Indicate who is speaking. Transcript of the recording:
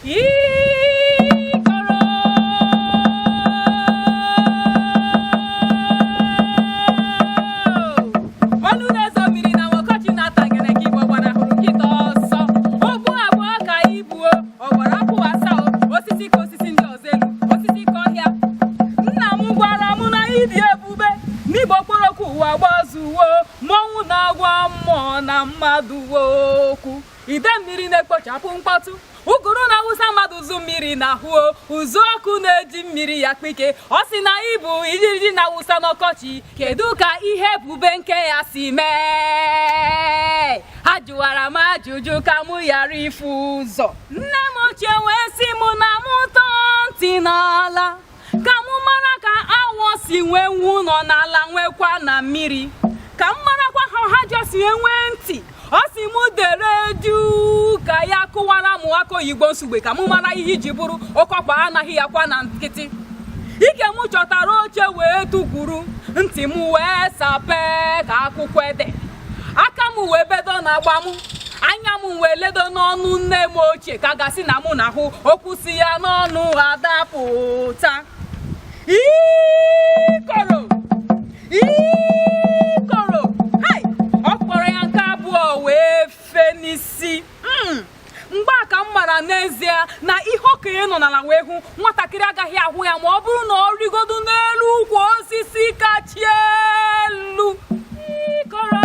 Speaker 1: Ikoro. Olu na-ezo mmiri na ọkọchị na-ata ngene ka Igbo gbara hụrụ nkịta ọsọ. Ụkwụ abụọ ka ibuo, ọ gbara akwụ asaa, osisi ka osisi ndị ọzọ elu, osisi ka ọhịa. Nna m gwara m na ịdị ebube n'Igbo kporokwu ụwa gbazuwo, mmọnwụ na-agwa mmụọ na mmadụ okwu. Ide mmiri na-ekpochapụ mkpọtụ, ụgụrụ na-awụsa mmadụ ụzụ mmiri na ahụ, ụzụ ọkụ na-eji mmiri ya kpike. Ọ sị na ịbụ ijiji na-awụsa n'ọkọchị. Kedu ka ihe ebube nke ya si mee? Ha jụwara m ajụjụ ka mụ ghara ifu ụzọ. Nne m ochie wee sị mụ na mụ tọọ ntị n'ala ka mụ mara ka awọ si nwee nwu nọ n'ala nwekwa na mmiri, ka m marakwa ha ha jọ si enwe ntị. Ọ sị mụ dere juu ka ya kụwara mụ aka oyibo nsugbe ka mụ mara ihe iji bụrụ oke ọkpa anaghị ya kwa na nkịtị. Ike mụ chọtara oche wee tukwuru, ntị m wee sapee ka akwụkwọ ede, aka m wee bedo na agba m, anya m wee ledo n'ọnụ nne m ochie ka gasị na mụ na-ahụ okwu si ya n'ọnụ adapụta. Ikoro, ikoro, hai! Ọ kpọrọ ya nke abụọ wee fee n'isi. Mgbe a ka m mara n'ezie na ihe okenye nọ n'ala wee hụ, nwatakịrị agaghị ahụ ya ma ọ bụrụ na ọ rigodo n'elu ukwu osisi kacha elu. Ikoro.